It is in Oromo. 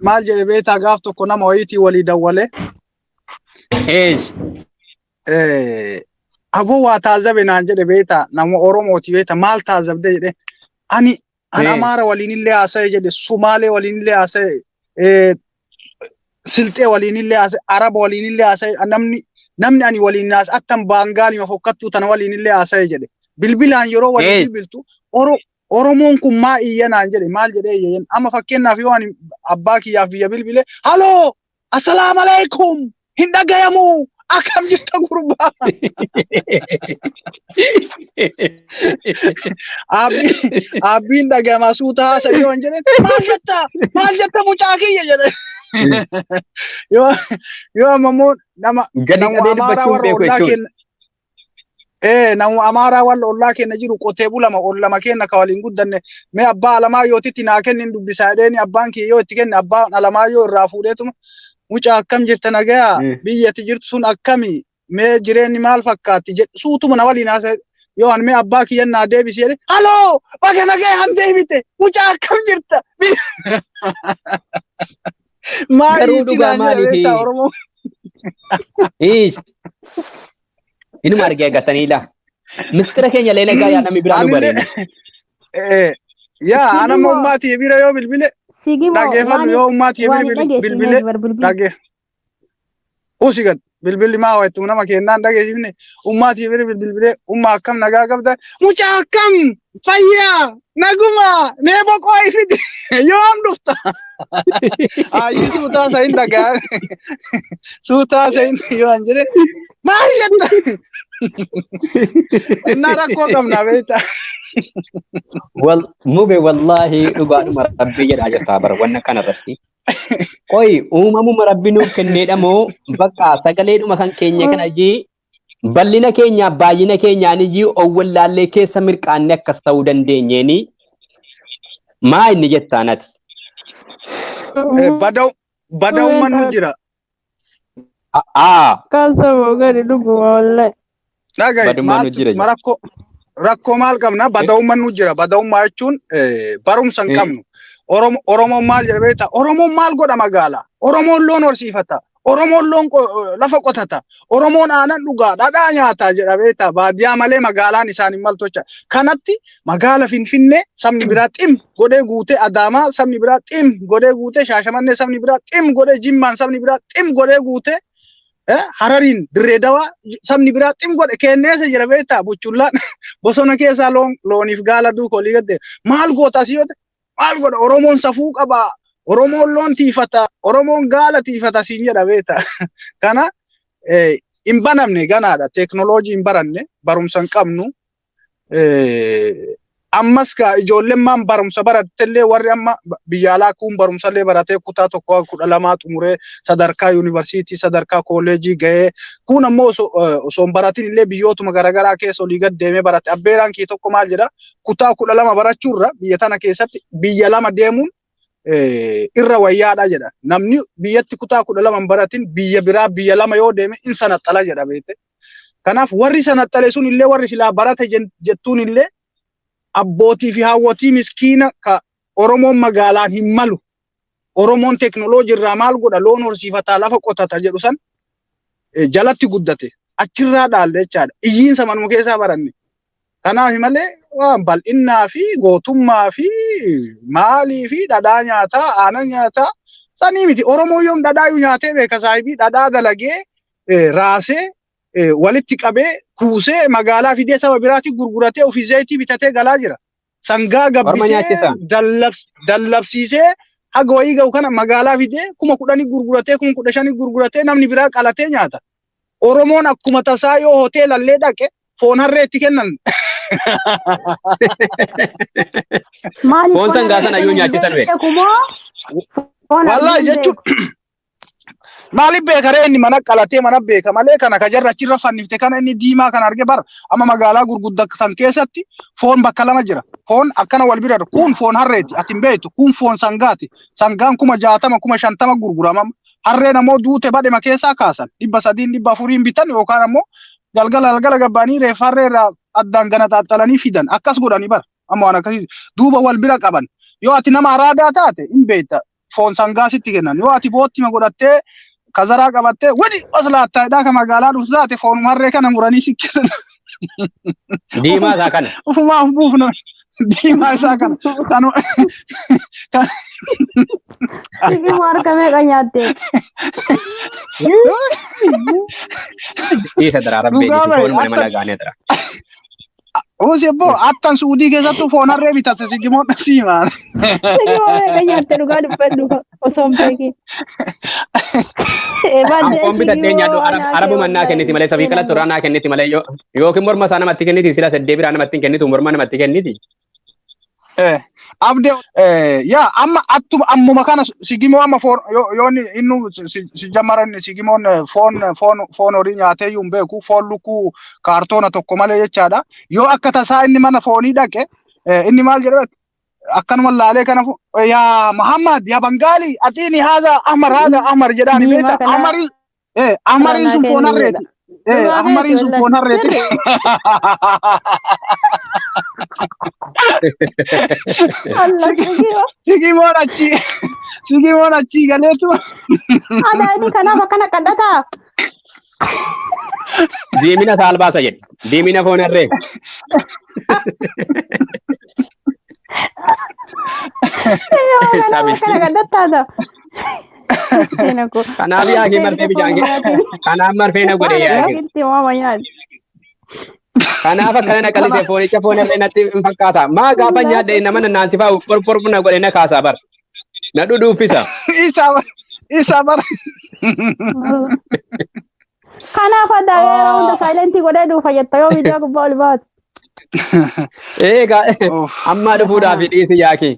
Maal jedhe beektaa gaaf tokko nama wayiitii walii dawwalee. Eesh. Aboo waa taazzabe naan jedhe beektaa nama Oromooti beektaa maal taazzabde jedhe ani an Amaara waliinillee haasa'e jedhe Sumaalee waliinillee haasa'e Silxee waliinillee haasa'e Araba waliinillee haasa'e namni ani waliin haasa'e attan Baangaalima fokkattuu tana waliinillee haasa'e jedhe bilbilaan yeroo waliin bilbiltu Oromoon kun maa iyya naan jedhe maal jedhee iyya jenna amma fakkeenyaaf yoo ani abbaa kiyyaaf biyya bilbile haloo assalaamu alaikum hin dhagayamu akkam jirta gurbaa abbiin dhagayama suuta haasa yoo hin jedhe maal jetta mucaa kiyya jedhe yoo amma immoo nama Gadi nama qabee amaaraa dubbachuun warra beeku ollaa jechuudha. keenya nama amaaraa warra ollaa keenya jiru qotee bulama ollama keenya ka waliin guddanne mee abbaa Alamaayyootitti naa kennin dubbisaa jedheeni abbaan kiyya yoo itti kenne abbaan Alamaayyoo irraa fuudheetuma mucaa akkam jirta nagayaa biyyatti jirtu sun akkami mee jireenyi maal fakkaatti jedhu suutuma na waliin haasa'e yoo an mee abbaa kiyya naa deebisi jedhe haloo baga nagayaan deebite mucaa akkam jirta maa Garuu itti dhugaa naan jedha maaliifi? beektaa Oromoo. Iish. Inuma argee agartanii laa. Mistira keenya lee nagaa yaa namni biraa nu Anillee bareena. yaa ana Sigimoo ummaatii bira yoo bilbile sigimoo dhageeffadhu waan yoo ummaatii waan bira hin dhageessifneef bilbile bar bilbila. dhage usi gad bilbilli maa wayittu nama kennaan dhageessifne ummaatii bira bilbile umma akkam nagaa qabda mucaa akkam fayyaa naguma mee boqoo ifiti yoom dhufta ayyii suutaa isa hin dhagaa suutaa isa hin yoo an jedhe maal jetta innaa rakkoo qabna beektaa. Wal mube wallaahi dhugaadhuma rabbii jedhaa jirtaa bara wanna kana irratti. Qoy uumamuma rabbi nuuf kenneedha moo bakka sagaleedhuma kan keenya kana jii bal'ina keenyaaf baay'ina keenyaan iyyuu owwallaallee keessa mirqaanne akkas ta'uu dandeenyeeni maa inni jettaan ati? Bada'ummaan nu jira. Aa Kaasaboo gadi dhuguma wallahi. Dhagaye badummaan nu maaltu jira ma rakkoo rakkoo maal qabna? Bada'ummaan nu jira. Bada'ummaa jechuun barumsa hin qabnu. Oromoon maal jedha beektaa? Oromoon maal godha magaalaa? Oromoon loon horsiifata. Oromoon loon lafa qotata. Oromoon aanan dhugaa, dhadhaa nyaata jedha beektaa? Baadiyyaa malee magaalaan isaan hin maltu jecha. Kanatti magaala Finfinnee sabni biraa xim godhee guutee Adaamaa sabni biraa xim godhee guutee Shaashamannee sabni biraa xim godhee Jimmaan sabni biraa xim godhee guutee Harariin Dirree Dawaa sabni biraa xim godhe kenneessa jira beektaa buchullaan bosona keessaa loon looniif gaala duuka olii gadde maal goota asii yoo ta'e maal godha Oromoon safuu qaba Oromoon loon tiifata Oromoon gaala tiifata siin jedha beektaa kana hin banamne ganaadha teeknooloojii hin baranne barumsa hin qabnu ammas kaa ijoolleen maan barumsa barattellee warri amma biyya alaa kuun barumsallee baratee kutaa tokko 12 xumuree sadarkaa yuunivarsiitii sadarkaa kooleejii ga'ee kuun ammoo osoo hin baratin illee biyyootuma garaagaraa keessa olii gad deemee barate abbeeraan kii tokko maal jedha kutaa 12 barachuurra biyya tana keessatti biyya lama deemuun irra wayyaadha jedha namni biyyatti kutaa 12 hin baratin biyya biraa biyya lama yoo deeme in sanaxxala jedha beekte. Kanaaf warri sanaxxale sun illee warri silaa barate jettuun illee abbootii fi haawwotii miskiina ka Oromoon magaalaan hin malu. Oromoon teeknooloojii irraa maal godha loon horsiifataa lafa qotata jedhu san jalatti guddate. Achirraa dhaalle jechaadha. Iyyiinsa manuma keessaa baranne. Kanaaf malee waan bal'innaa fi gootummaa fi maalii fi dhadhaa nyaataa aanan nyaataa sanii miti. Oromoo yoom dhadhaayyuu nyaatee beeka saahibii dhadhaa dalagee raasee walitti qabee kuusee magaalaa fidee saba biraatti gurguratee ofii zayitii bitatee galaa jira. Sangaa Orma gabbisee nyaachisa. dallabsiisee haga wayii ga'u kana magaalaa fidee 10,000 gurguratee 15,000 gurguratee namni biraa qalatee nyaata. Oromoon akkuma tasaa yoo hoteelallee dhaqe foon harree itti kennan. Maaliif Foon foon sangaa harree sana iyyuu kennan hin nyaachisan bee. beeku moo foon Wallaahi harree hin jechuun beeku? Maaliif beeka ree inni mana qalatee mana beeka malee kana ka jarri achirra fannifte kana inni diimaa kana arge bara amma magaalaa gurguddatan keessatti foon bakka lama jira. Foon akkana wal bira kun foon harreeti ati hin beektu kun foon sangaati. Sangaan 60,000 50,000 gurgurama. Harreen ammoo duute badhema keessaa kaasan 300 400 bitan yookaan ammoo galgala galgala gabbaanii reeffa harree irraa addaan gana xaaxxalanii fidan akkas godhanii bara amma waan akkasii duuba wal bira qaban yoo ati nama araadaa taate hin beekta. Foon sangaa sitti kennan. Yoo ati boottima godhattee kazaraa qabattee wadi as laattaadhaa ka magaalaa dhuftu taate, foonuma harree kana muranii si kennan. Diimaa isaa kana. Ufumaa of buufna, diimaa isaa kana. Kan Sigimoo harka meeqa nyaatte? Dhiisa daraa rabbee Dhugaa dhiisi, bahe foonuma nama akka nagaanee dara. Usi ebbo attan Suudii keessattuu foon harree bitatte sigimoon dhasiimaan. Sigimoo meeqa nyaatte, dhugaa dubbadhu osoo hin beekin? An foon bitadhee nyaadhu, arabuma naa kenniti malee, safii kalatti irraa naa kenniti malee, yookiin morma isaa namatti kenniti, sila seddee biraa namatti hin kennitu, morma namatti kenniti. Abdee, yaa amma attuma ammuma kana sigimoo amma foon yoo inni si jammaran, sigimoon foon horii nyaatee iyyuu hin beeku, foon lukkuu kaartoona tokko malee jechaadha. Yoo akka tasaa inni mana foonii dhaqe, inni maal jedhee akkanuma laalee kana, "Yaa Muhammad, yaa Bangaali, atiini haza ahmar, haza ahmar" jedhaani Diimaa beekta. kana Ahmariin ahmariin sun foon harreeti. Dhugaa Ahmariin keeti sun wallahi. foon harreeti. Allah, sigimoo. Sigimoon achii galeetu. Aadaa inni kanaaf akkana qadhataa. Diimina saalbaasa jedhe. Diimina foon harree. Sigimoo kanaaf akkana qadhataa. Miskiina koo. Kanaaf yaakii marfee bishaan kanaaf marfee na godhe yaakii. Itti waama nyaati. Kanaaf akkana na qalise, foonicha foon harree natti hin fakkaata. Maa gaafa nyaadhe nama naansifaa qorqorbu na godhe, na kaasaa bar. Na dhudhuuffisa. Isa bara. Kanaaf adda yeroo hunda silent godhee dhufa jetta yoo viidiyoo gubbaa ol baatu. Eegaa, amma dhufuudhaaf dhiisi yaakii.